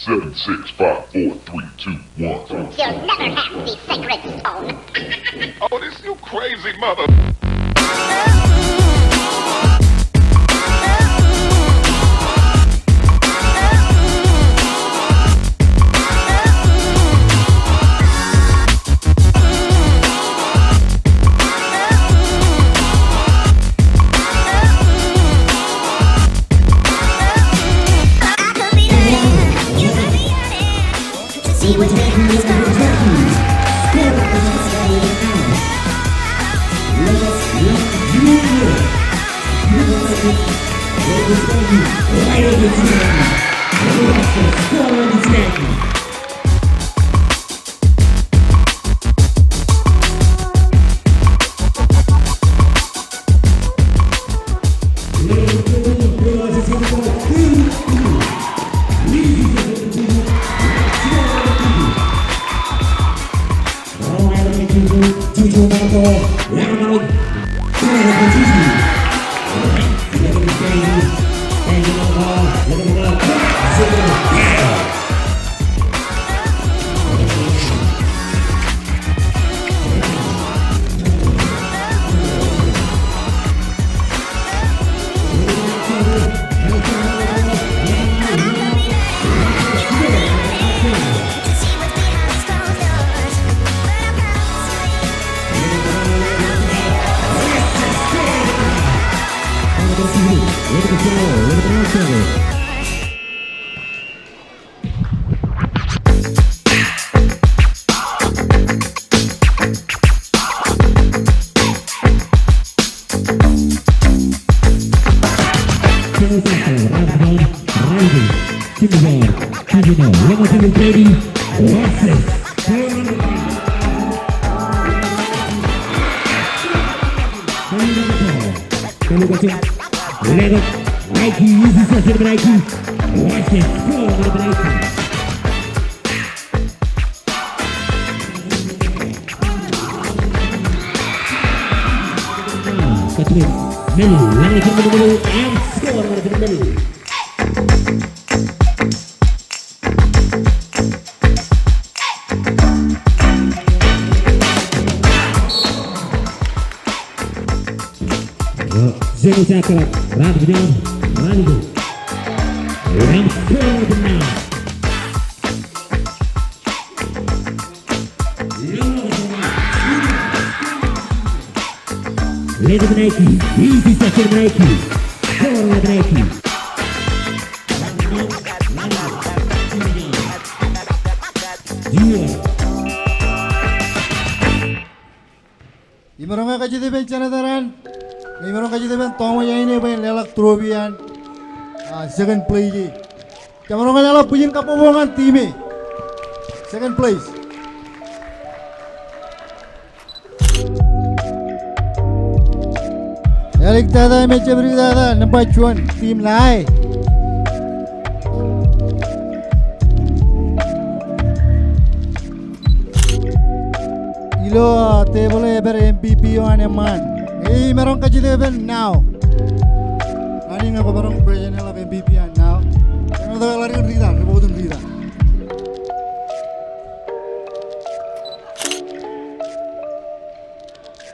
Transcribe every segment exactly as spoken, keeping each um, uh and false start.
Seven, six, five, four, three, two, one. You'll never have the sacred stone. Oh, this you crazy mother. Imaroñ ke kajjitōk ippān janitor an, imaroñ kajjitōk ippān tọmwōj eo ej bwe en leḷọk trophy an, ah, second place e. Jemaroñ ke leḷọk bwijin kabbokbok ñan team e. Second place. Elik tata im ejjab dik tata, nōṃba juon, team Lae. Ilo, ah, tebōḷ e ej pād M V P eo an eṃṃaan. Imaroñ kajjitōk ippān Nao. Ña in ñe kwōmaroñ present ḷọk M V P an Nao. Āinwōt ḷadik in Rita, ri-vote in Rita.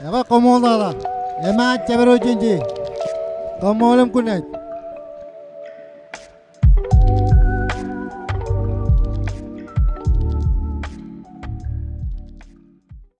Ekwe koṃṃool tata. Emaat jabdewōt jān je. Koṃṃool im good night.